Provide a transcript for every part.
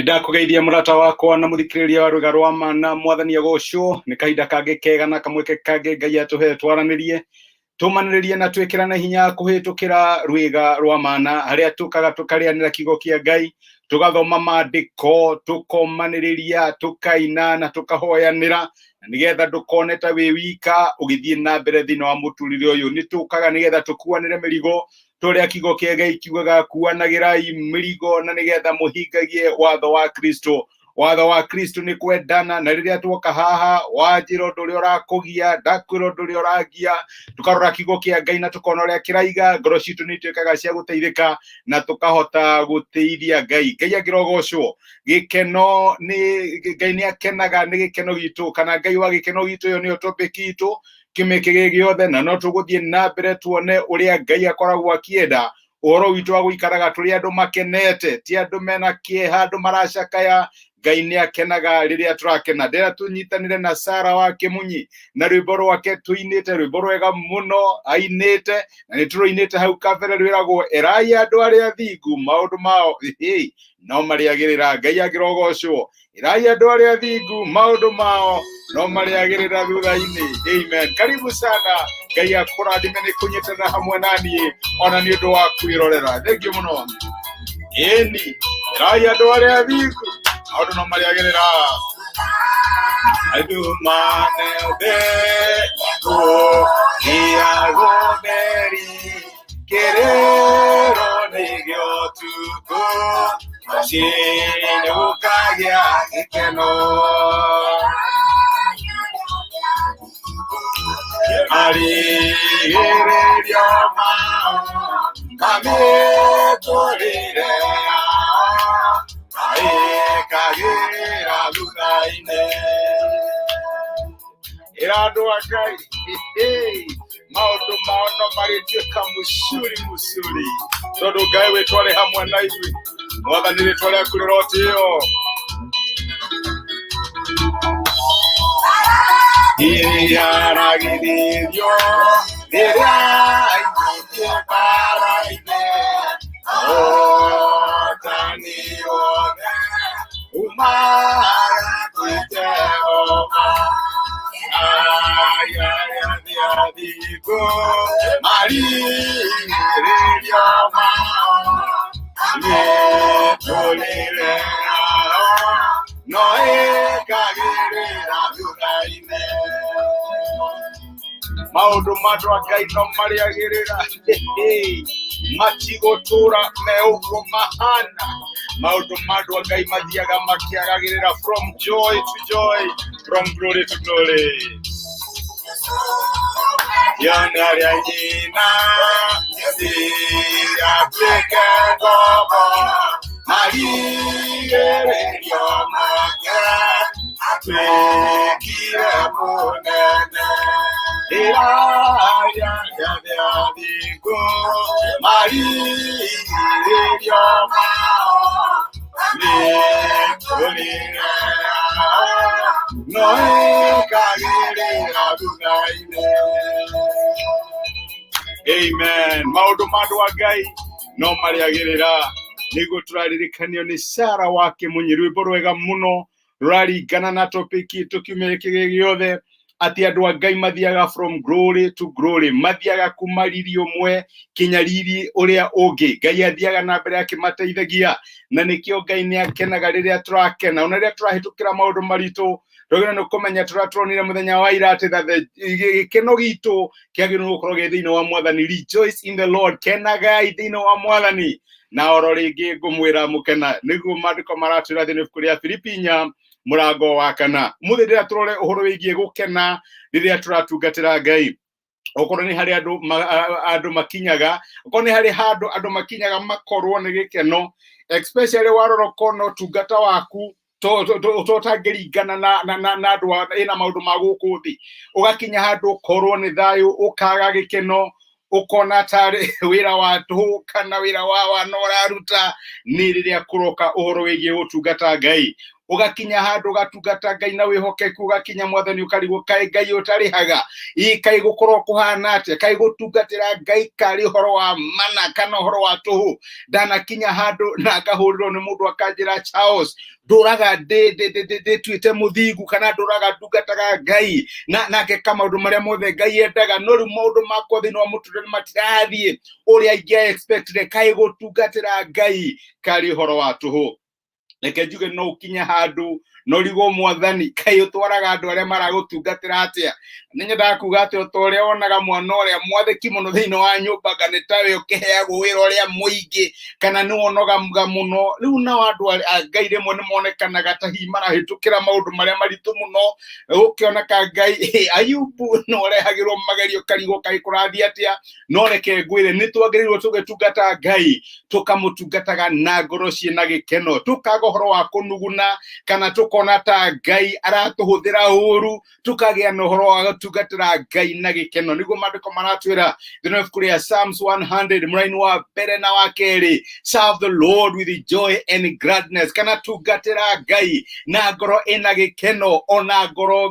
Nĩndakũgeithia mũrata wakwa na mũthikĩrĩria wa rwĩga rwa ma na mwathani agocwo nĩ kahinda kangĩ kega na kamweke kangĩ Ngai atũhe twaranĩrie tũmanĩrĩrie na twĩkĩrane hinya kũhĩtũkĩra rwĩga rwa mana harĩa tũkaga tũkarĩanĩra kiugo kĩa Ngai, tũgathoma maandĩko, tũkomanĩrĩria, tũkaina na tũkahoyanĩra, na nĩgetha ndũkone ta wĩ wika ũgĩthiĩ na mbere thĩinĩ wa mũtũrĩre ũyũ. Nĩ tũkaga nĩgetha tũkuanĩre mĩrigo tũrĩa kiugo kĩa Ngai kiugaga, kuanagĩrai mĩrigo na nĩgetha mũhingagie watho wa Kristo. Watho wa Kristo nĩ kwendana, na rĩrĩa tuoka haha wanjĩra ũndũ ũrĩa ũrakũgia, ndakwĩra ũndũ ũrĩa ũrangia, tũkarora kiugo kĩa Ngai na tũkona ũrĩa kĩraiga, ngoro citũ nĩ ituĩkaga cia gũteithĩka na tũkahota gũtĩithia Ngai. Ngai angĩrogocwo. Gĩkeno nĩ Ngai nĩ akenaga nĩ gĩkeno gitũ, kana Ngai wa gĩkeno gitũ, ĩyo nĩyo topic itũ kĩmĩkĩ gĩ gĩothe, na no tũgũthiĩ na mbere tuone ũrĩa Ngai akoragwo akĩenda ũhoro witũ wa gũikaraga tũrĩ andũ makenete, ti andũ mena kĩeha, andũ maracakaya. Ngai nĩ akenaga rĩrĩa tũrakena. Ndĩra tũnyitanĩre na Sara wa Kĩmunyi na rwĩmbo rwake tũinĩte, rwĩmbo rwega mũno ainĩte, na nĩ tũrũinĩte hau kabere, rwĩragwo ĩrai andũ arĩa athingu maũndũ mao hĩ no marĩagĩrĩra. Ngai angĩrogocwo. Ĩrai andũ arĩa athingu maũndũ mao no marĩagĩrĩra thutha-inĩ. Amen. Karibu sana. Ngai akũrathime nĩ kũnyitanĩra hamwe na niĩ ona nĩ ũndũ wa kwĩrorera. Thengiũ mũno. Ĩni, ĩrai andũ arĩa athingu maũndũ no marĩagĩrĩra. Andũ manethe kũgia gũtheri kĩrĩro nĩ gĩa ũtukũ, rũciinĩ gũkagĩa gĩkeno. Marigĩrĩrio mao mamĩtũrĩre yao maĩkagĩra thutha-inĩ. Ĩra andũ a Ngai maũndũ mao no marĩtuĩka mũcuri mũcuri, tondũ Ngai witũ arĩ hamwe na ithuĩ. Mwathani, rĩtwa rĩaku rĩrotĩo. Iriaragithithio rĩrĩa aingĩ mbara-inĩ, ũhotani wothe umaga kwĩ Jehova. Ayayathiathingo marigĩrĩrio mao mĩtũrĩre yao no ĩkagĩrĩra thutha-inĩ. Maũndũ ma andũ a Ngai no marĩagĩrĩra, matigũtũra me ũguo mahana. Maũndũ ma andũ a Ngai mathiaga makĩagagĩrĩra, from joy to joy, from glory to glory. Yona rĩa nyina atuĩke ngombo, marigĩrĩrio make atuĩkire mũnene. Ĩraya thingu marigĩrĩrio mao mĩtũrĩre no ĩkagĩrĩra thutha-inĩ. Amen. Maũndũ ma andũ a Ngai no marĩagĩrĩra, nĩguo tũraririkanio nĩ Sara wa Kĩmunyi, rwĩmbo rwega mũno rũraringana na topic itũ kiumia gĩkĩ gĩ gĩothe, atĩ andũ a Ngai mathiaga from glory to glory, mathiaga kuma riri ũmwe kinya riri ũrĩa ũngĩ. Ngai athiaga na mbere akĩmateithagia, na nĩkĩo Ngai nĩ akenaga rĩrĩa tũrakena, ona rĩrĩa tũrahĩtũkĩra maũndũ maritũ. Twagĩrĩirwo nĩ kũmenya tũrĩa turonire mũthenya wa ira atĩ gĩkeno gitũ kĩagĩrĩirwo gũkorwo gĩ thĩinĩ wa Mwathani. Rejoice in the Lord, kenagai thĩinĩ wa Mwathani. Na oro rĩngĩ ngũmwĩra mũkena, nĩguo maandĩko maratwĩra thĩinĩ ibuku rĩa Filipi 4 mũrango wa 4. Mũthĩ ndĩra tũrore ũhoro wĩgiĩ gũkena rĩrĩa tũratungatĩra Ngai. Okorwo nĩ harĩ andũ andũ makinyaga, okorwo nĩ harĩ handũ andũ makinyaga makorwo nĩ gĩkeno, especially warora ũkona ũtungata waku to ũtangĩringana na andũ ĩna maũndũ ma gũkũ thĩ, ũgakinya handũ ũkorwo nĩ thayũ, ũkaga gĩkeno, ũkona tarĩ wĩra wa tũhũ kana wĩra wa wana ũraruta, nĩ rĩrĩa kũroka ũhoro wĩgiĩ gũtungata Ngai. Ũgakinya handũ ũgatungata Ngai na wĩhokeku, ũgakinya Mwathani ũkarigwo kaĩ Ngai ũtarĩhaga, ĩ kaĩ gũkorwo kũhana atĩa, kaĩ gũtungatĩra Ngai karĩ ũhoro wa mana kana ũhoro wa tũhũ. Ndanakinya handũ na ngahũrĩrwo nĩ mũndũ akanjĩra, Charles, ndũraga ndĩtuĩte mũthingu kana ndũraga ndungataga Ngai na ngeka maũndũ marĩa mothe Ngai endaga, no rĩu maũndũ makwa thĩinĩ wa mũtũrĩre matirathiĩ ũrĩa ingĩa expected. Kaĩ gũtungatĩra Ngai karĩ ũhoro wa tũhũ? Reke njuge, no ũkinye handũ no rigwo, Mwathani, kaĩ ũtwaraga andũ arĩa maragũtungatĩra atĩa? Nĩ nyendaga kuga atĩ o ta ũrĩa wonaga mwana ũrĩa mwathĩki mũno thĩinĩ wa nyũmba nga nĩ tawe ũkĩheagwo wĩra ũrĩa mũingĩ kana nĩ wonogaga mũno, rĩu nao andũ a Ngai rĩmwe nĩ monekanaga ta hihi marahĩtũkĩra maũndũ marĩa maritũ mũno. Gũkĩoneka Ngai, Ayubu no ũrehagĩrwo magerio, karigwo kaĩ kũrathiĩ atĩa. No reke ngwĩre, nĩ twagĩrĩirwo tũgĩtungata Ngai tũkamũtungataga na ngoro ciĩna gĩkeno, tũkaga ũhoro wa kũnuguna kana tũkona ta Ngai aratũhũthĩra ũru, tũkagĩa na ũhoro wa gũtungatĩra Ngai na gĩkeno. Nĩguo maandĩko maratwĩra thĩinĩ wa ibuku rĩa Psalms 100 mũraini wa mbere na wa kerĩ, "Serve the Lord with joy and gladness," kana tungatĩra Ngai na ngoro ĩna gĩkeno, ona ngoro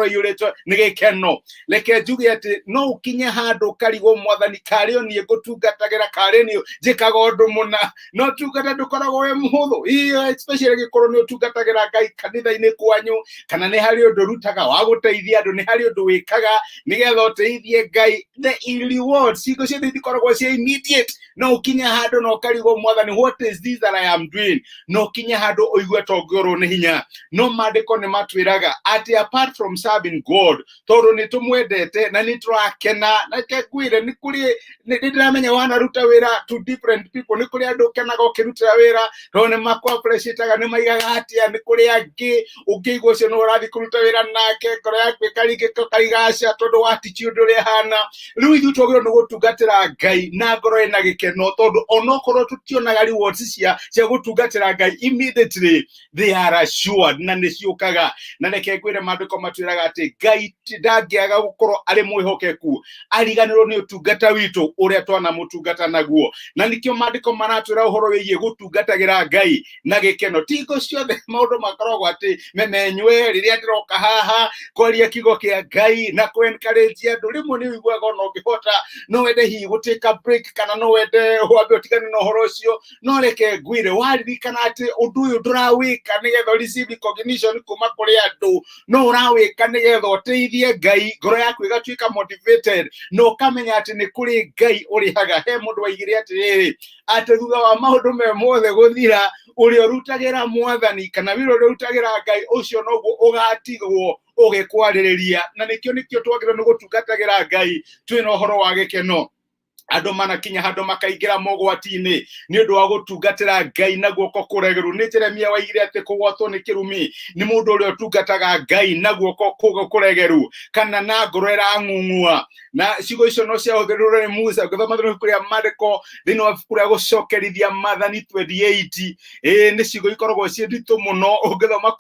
iyũrĩtwo nĩ gĩkeno. Reke njuge atĩ no ũkinye handũ ũkarigwo, Mwathani, karĩ o niĩ ngũtungatagĩra, karĩ niĩ njĩkaga ũndũ mũna? No tungata ndũkoragwo wĩ mũhũthũ, iyo especially gĩkorwo nĩ ũtungatagĩra Ngai kanitha-inĩ kwanyu, kana nĩ harĩ ũndũ ũrutaga wa gũteithia andũ, nĩ harĩ ũndũ wĩkaga nĩgetha ũteithie Ngai. The rewards ciĩko ciothe itikoragwo cia immediate. No ũkinye handũ na ũkarigwo, Mwathani, what is this that I am doing? No ũkinye handũ ũigue ta ũngĩorwo nĩ hinya. No maandĩko nĩ matwĩraga atĩ apart from serving God, tondũ nĩ tũmwendete na nĩ tũrakena, na reke ngwĩre, nĩ kũrĩ nĩ ndĩramenya wanaruta wĩra to different people, nĩ kũrĩ andũ ũkenaga ũkĩrutĩra wĩra tondũ nĩ makũ appreciate-aga, nĩ maigaga atĩa. Nĩ kũrĩ angĩ ũngĩigua ũcio nĩ ũrathiĩ kũruta wĩra nake, ngoro yaku ĩkaringĩka, ũkarigaca tondũ watichi ũndũ ũrĩa hana. Rĩu ithuĩ twagĩrĩirwo nĩ gũtungatĩra Ngai na ngoro ĩna gĩkeno, tondũ onokorwo tũtionaga rewards cia gũtungatĩra Ngai immediately, they are assured na nĩ ciũkaga. Na reke ngwĩre, maandĩko matwĩraga atĩ Ngai ndangĩaga gũkorwo arĩ mwĩhokeku ariganĩrwo nĩ ũtungata witũ ũrĩa twanamũtungata naguo. Na nĩkĩo maandĩko maratwĩra ũhoro wĩgiĩ gũtungatagĩra Ngai na gĩkeno. Ti hingo ciothe maũndũ makoragwo atĩ memenywe rĩrĩa ndĩroka haha kwaria kiugo kĩa Ngai na kũ encourage andũ. Rĩmwe nĩ ũiguaga ona ũngĩhota no wende hihi gũ take a break, kana no wende wambe ũtigane na ũhoro ũcio. No reke ngwĩre, waririkana atĩ ũndũ ũyũ ndũrawĩka nĩgetha receive recognition kuma kũrĩ andũ, no ũrawĩka nĩgetha ũteithie Ngai, ngoro yaku ĩgatuĩka motivated na ũkamenya atĩ nĩ kũrĩ Ngai ũrĩhaga. He mũndũ waigire atĩrĩrĩ, atĩ thutha wa maũndũ me mothe gũthira, ũrĩa ũrutagĩra Mwathani kana wĩra ũrĩa ũrutagĩra Ngai, ũcio noguo ũgatigwo ũgĩkwarĩrĩria. Na nĩkĩo twagĩrĩirwo nĩ gũtungatagĩra Ngai twĩna ũhoro wa gĩkeno. Andũ manakinya handũ makaingĩra mogwati-inĩ nĩ ũndũ wa gũtungatĩra Ngai na guoko kũregeru. Nĩ Jeremia waigire atĩ kũgwatwo nĩ kĩrumi nĩ mũndũ ũrĩa ũtungataga Ngai na guoko kũregeru kana na ngoro ĩrang'ung'ua. Na ciugo icio no ciahũthĩrirwo nĩ Musa. Ngĩthoma thĩinĩ wa ibuku rĩa maandĩko, thĩinĩ wa ibuku rĩa Gũcokerithia Maathani 28, ĩĩ, nĩ ciugo ikoragwo ciĩ nditũ mũno. Ũngĩthoma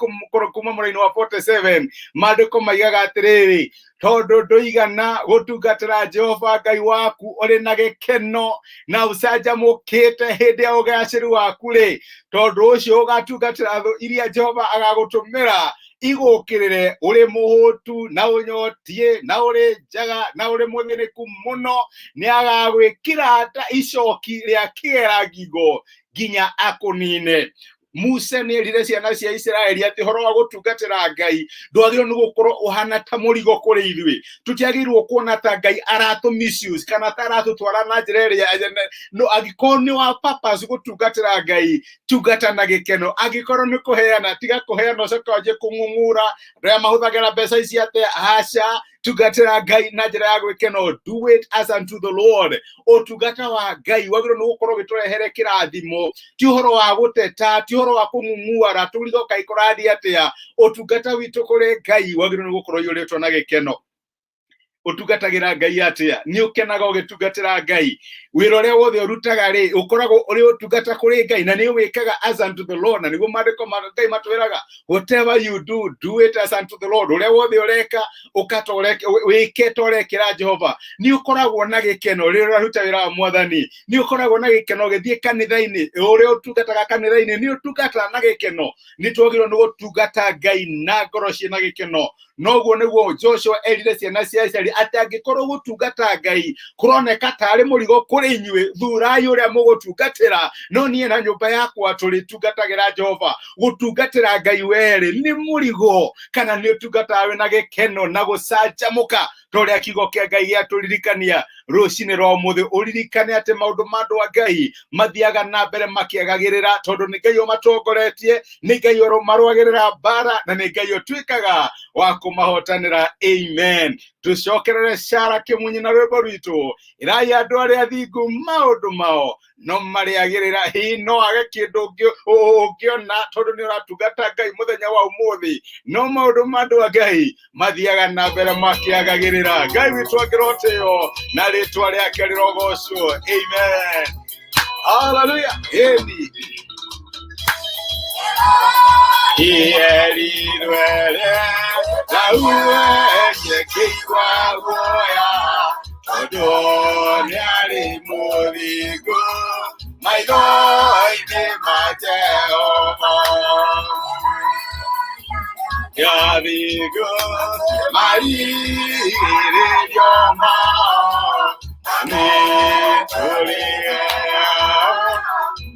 kuma mũraini wa 47, maandĩko maigaga atĩrĩrĩ, tondũ ndũigana gũtungatĩra Jehova Ngai waku ũrĩ na gĩkeno na ũcanjamũkĩte hĩndĩ ya ũgacĩru waku rĩ, tondũ ũcio ũgatungatĩra thũ iria Jehova agagũtũmĩra igũkĩrĩre ũrĩ mũhũtu na ũnyotiĩ na ũrĩ njaga na ũrĩ mũthĩnĩku mũno, nĩ agagwĩkĩra ta icoki rĩa kĩgera ngingo nginya akũnine. Musa nĩ erire ciana cia Isiraeli atĩ ũhoro wa gũtungatĩra Ngai ndwagĩrĩirwo nĩ gũkorwo ũhana ta mũrigo kũrĩ ithuĩ. Tũtiagĩrĩirwo kuona ta Ngai aratũ misuse kana ta aratũtwara na njĩra ĩrĩa no. Angĩkorwo nĩ wa purpose gũtungatĩra Ngai, tungata na gĩkeno. Angĩkorwo nĩ kũheana, tiga kũheana ũcoke wanjie kũng'ung'ura, andũ aya mahũthagĩra mbeca ici atĩa. Aca, tungatĩra Ngai na njĩra ya gwĩkeno. Do it as unto the Lord. Ũtungata wa Ngai wagĩrĩirwo nĩ gũkorwo ũgĩtũrehere kĩrathimo, ti ũhoro wa gũteta, ti ũhoro wa kũng'ung'uara tũrigo kaĩ kũrathiĩ atĩa. Ũtungata witũ kũrĩ Ngai wagĩrĩirwo nĩ gũkorwo ũiyũrĩtwo na gĩkeno. Ũtungatagĩra Ngai atĩa? Nĩ ũkenaga ũgĩtungatĩra Ngai? Wĩra ũrĩa wothe ũrutaga rĩ, ũkoragwo ũrĩ ũtungata kũrĩ Ngai na nĩ wĩkaga as unto the Lord? Na nĩguo maandĩko ma Ngai matwĩraga, "Whatever you do, do it as unto the Lord." Ũrĩa wothe ũreka, wĩke ta ũrekĩra Jehova. Nĩ ũkoragwo na gĩkeno rĩrĩa ũraruta wĩra wa Mwathani? Nĩ ũkoragwo na gĩkeno ũgĩthiĩ kanitha-inĩ? Ũrĩa ũtungataga kanitha-inĩ, nĩ ũtungataga na gĩkeno? Nĩ twagĩrĩirwo nĩ gũtungata Ngai na ngoro ciĩna gĩkeno. Noguo nĩguo Joshua erire ciana cia Isiraeli atĩ angĩkorwo gũtungata Ngai kũroneka tarĩ mũrigo kũrĩ inyuĩ, thurai ũrĩa mũgũtungatĩra, no niĩ na nyũmba yakwa tũrĩtungatagĩra Jehova. Gũtungatĩra Ngai werĩ nĩ mũrigo, kana nĩ ũtungataga wĩna gĩkeno na gũcanjamũka, ta ũrĩa kiugo kĩa Ngai gĩatũririkania rũcinĩ rwa ũmũthĩ? Ũririkane atĩ maũndũ ma andũ a Ngai mathiaga na mbere makĩagagĩrĩra tondũ nĩ Ngai ũmatongoretie, nĩ Ngai ũmarũagĩrĩra mbara, na nĩ Ngai ũtuĩkaga wa kũmahotanĩra. Amen. Tũcokerere Cara Kĩmunyi na rwĩmbo rwitũ, ĩrai andũ arĩa athingu maũndũ mao no marĩagĩrĩra. Hihi no age kĩndũ ũngĩona tondũ nĩ ũratungata Ngai mũthenya wa ũmũthĩ, no maũndũ ma andũ a Ngai mathiaga na mbere makĩagagĩrĩra. Ngai witũ angĩrotĩo na rĩtwa rĩake rĩrogocwo. Amen, haleluya. Ĩni ierirwere lauwekĩigua guoya tondũ nĩarĩ mũthingu maitho-inĩ ma Jehova. Yathingu marigĩrĩrio mao nĩtũrĩe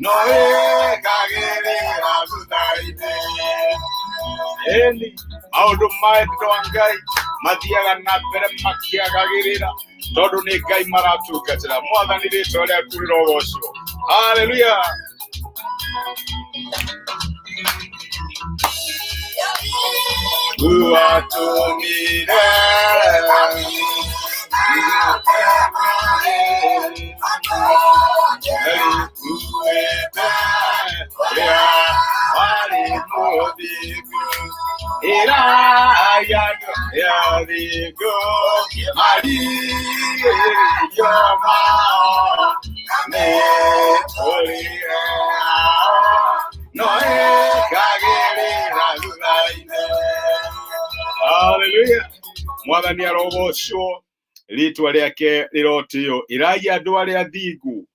no ĩkagĩrĩra thutha-inĩ. Ĩni, maũndũ ma andũ a Ngai mathiaga na mbere makĩagagĩrĩra tondũ nĩ Ngai maratungatĩra. Mwathani, rĩtwa rĩaku rĩrogocwo. Haleluya. Watũmire ũrĩa warĩ mũthingu, ĩrai andũ arĩa athingu marigĩrĩrio mao nĩ ũrĩa no ĩkagĩrĩra thutha-inĩ. Haleluya. Mwathani arogocwo, rĩtwa rĩake rĩrotĩo. Ĩrai andũ arĩa athingu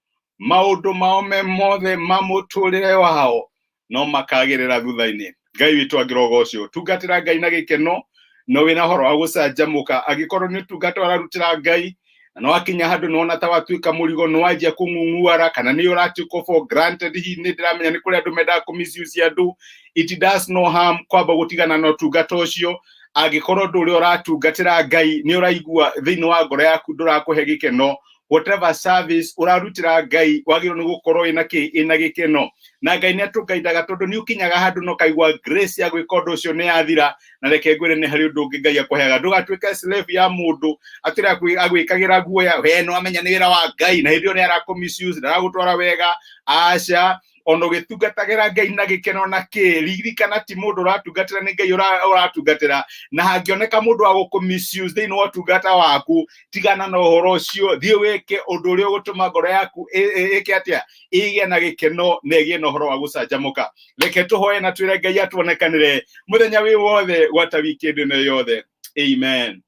maũndũ mao me mothe ma mũtũrĩre wao no makagĩrĩra thutha-inĩ. Ngai witũ angĩrogocwo. Tungatĩra Ngai na gĩkeno no wĩna ũhoro wa gũcanjamũka. Angĩkorwo nĩ ũtungata ũrarutĩra Ngai na no wakinya handũ nĩwona ta watuĩka mũrigo, nĩ wanjia kũng'ung'uara kana nĩ ũratuĩka for granted, hihi nĩ ndĩramenya nĩ kũrĩ andũ mendaga kũ misuse andũ, it does no harm kwamba gũtigana na ũtungata ũcio. Angĩkorwo ũndũ ũrĩa ũratungatĩra Ngai nĩ ũraigua thĩinĩ wa ngoro yaku ndũrakũhe gĩkeno, whatever service ũrarutĩra Ngai wagĩrĩirwo nĩ gũkorwo ĩna kĩ ĩna gĩkeno. Na Ngai nĩ atũgaindaga tondũ nĩ ũkinyaga handũ na ũkaigua grace ya gwĩka ũndũ ũcio nĩ yathira. Na reke ngwĩre, nĩ harĩ ũndũ ũngĩ Ngai akũheaga. Ndũgatuĩke slave ya mũndũ atĩ agwĩkagĩra guoya, we no amenya nĩ wĩra wa Ngai na hĩndĩ ĩyo nĩ arakũ misuse, ndaragũtwara wega. Aca, ona ũgĩtungatagĩra Ngai na gĩkeno na kĩ, ririkana ti mũndũ ũratungatĩra, nĩ Ngai ũratungatĩra. Na hangĩoneka mũndũ wa gũkũ misuse thĩinĩ wa ũtungata waku, tigana na ũhoro ũcio, thiĩ wĩke ũndũ ũrĩa ũgũtũma ngoro yaku ĩke atĩa? Ĩgĩe na gĩkeno na ĩgĩe na ũhoro wa gũcanjamũka. Reke tũhoe na twĩre Ngai atuonekanĩre mũthenya wĩ wothe gwata wikendi ĩno yothe. Amen.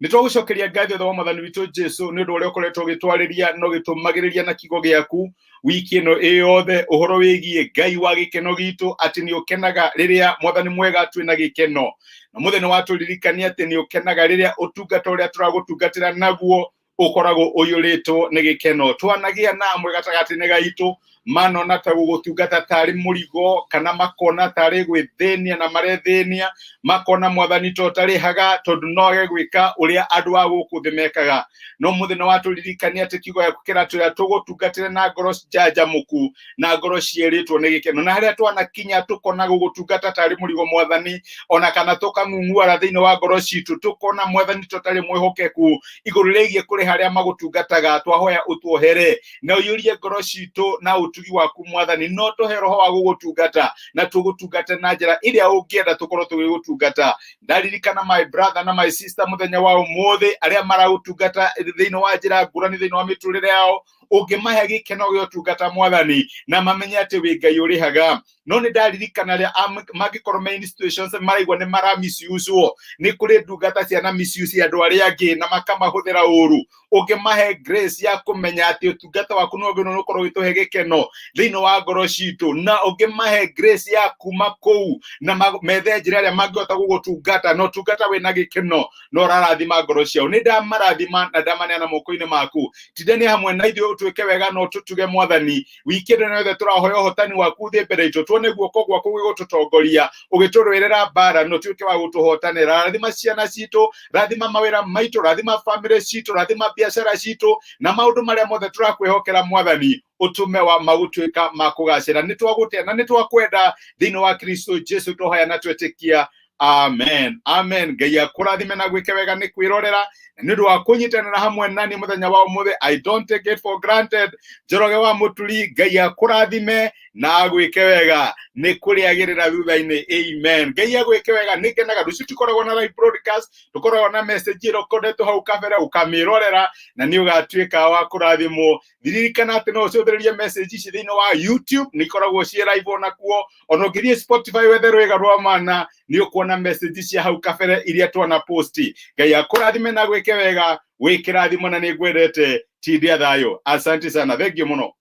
Nĩ twagũcokeria ngatho thutha wa Mwathani witũ Jesu nĩ ũndũ ũrĩa ũkoretwo ũgĩtwarĩria na ũgĩtũmagĩrĩria na kiugo gĩaku wiki ĩno ĩ yothe, ũhoro wĩgiĩ Ngai wa gĩkeno gitũ, atĩ nĩ ũkenaga rĩrĩa, Mwathani mwega, twĩna gĩkeno. Na mũthenya watũririkania atĩ nĩ ũkenaga rĩrĩa ũtungata ũrĩa tũragũtungatĩra naguo ũkoragwo ũiyũrĩtwo nĩ gĩkeno. Twanagĩa na amwe gatagatĩ-inĩ gaitũ manona ta gũgũtungata tarĩ mũrigo, kana makona tarĩ gwĩthĩnia na marethĩnia, makona Mwathani to tarĩhaga tondũ no age gwĩka ũrĩa andũ a gũkũ thĩ mekaga. No mũthenya watũririkania atĩ kiugo gĩaku kĩratwĩra tũgũtungatĩre na ngoro njanjamũku na ngoro cierĩtwo nĩ gĩkeno. Na harĩa twanakinya tũkona gũgũtungata tarĩ mũrigo, Mwathani, ona kana tũkang'ung'uara thĩinĩ wa ngoro citũ, tũkona Mwathani tũtarĩ mwĩhokeku igũrũ rĩgiĩ kũrĩ harĩa magũtungataga, twahoya ũtuohere na ũiyũrie ngoro citũ na ũtu Ũtugi waku Mwathani, no tũhe roho wa gũgũtungata na tũgũtungate na njĩra ĩrĩa ũngĩenda tũkorwo tũgĩgũtungata. Ndaririkana my brother na my sister mũthenya wa ũmũthĩ arĩa maragũtungata thĩinĩ wa njĩra ngũrani thĩinĩ wa mĩtũrĩre yao, ũngĩmahe gĩkeno gĩa ũtungata Mwathani, na mamenye atĩ wĩ Ngai ũrĩhaga. No nĩ ndaririkana arĩa mangĩkorwo me in situations maraigua nĩ mara misuse, nĩ kũrĩ ndungata ciana misuse andũ arĩa angĩ na makamahũthĩra ũru, ũngĩmahe grace ya kũmenya atĩ ũtungata waku nĩ wagĩrĩirwo nĩ gũkorwo ũgĩtũhe gĩkeno thĩinĩ wa ngoro citũ, na ũngĩmahe grace ya kuma kũu na methe njĩra ĩrĩa mangĩhota gũgũtungata na ũtungata wĩna gĩkeno na ũrarathima ngoro ciao. Nĩ ndamarathima na ndamaneana moko-inĩ maku. Tindania hamwe na ithuĩ, ũtwĩke wega na ũtũtuge Mwathani. Wiki ĩno yothe tũrahoya ũhotani waku ũthiĩ mbere itũ, tuone guoko gwaku gũgũtũtongoria ũgĩtũrũĩrĩra mbara na ũtuĩke wa gũtũhotanĩra. Rathima ciana citũ, rathima mawĩra maitũ, rathima famĩlĩ citũ, rathima biacara citũ na maũndũ marĩa mothe tũrakwĩhokera Mwathani, ũtũme wa magũtuĩka ma kũgacĩra. Nĩ twagũtĩa na nĩ twakwenda thĩinĩ wa Kristo Jesu tũhoya na twetĩkia, amen, amen. Ngai akũrathime na gwĩke wega nĩ kwĩrorera na nĩ ũndũ wa kũnyitanĩra hamwe nani mũthenya wa ũmũthĩ. I don't take it for granted. Njoroge wa Mũturi, Ngai akũrathime na agwĩke wega, nĩ kũrĩagĩrĩra thutha-inĩ. Amen. Ngai agwĩke wega. Nĩ ngenaga rũciũ tikoragwo na live broadcast, tũkoragwo na message ĩrokodetwo hau kabere, ũkamĩrorera na nĩ ũgatuĩka wa kũrathimwo. Ririkana atĩ no ũcũthĩrĩrie message ici thĩinĩ wa YouTube, nĩ ikoragwo ciĩ live onakuo. Ona ũngĩthiĩ Spotify wethe Rwĩga rwa Mana, nĩ ũkuona message cia hau kabere iria twana post. Ngai akũrathime na gwĩke wega, wĩ kĩrathimo na nĩ ngwendete. Tindia thayũ. Asante sana, thank you mũno.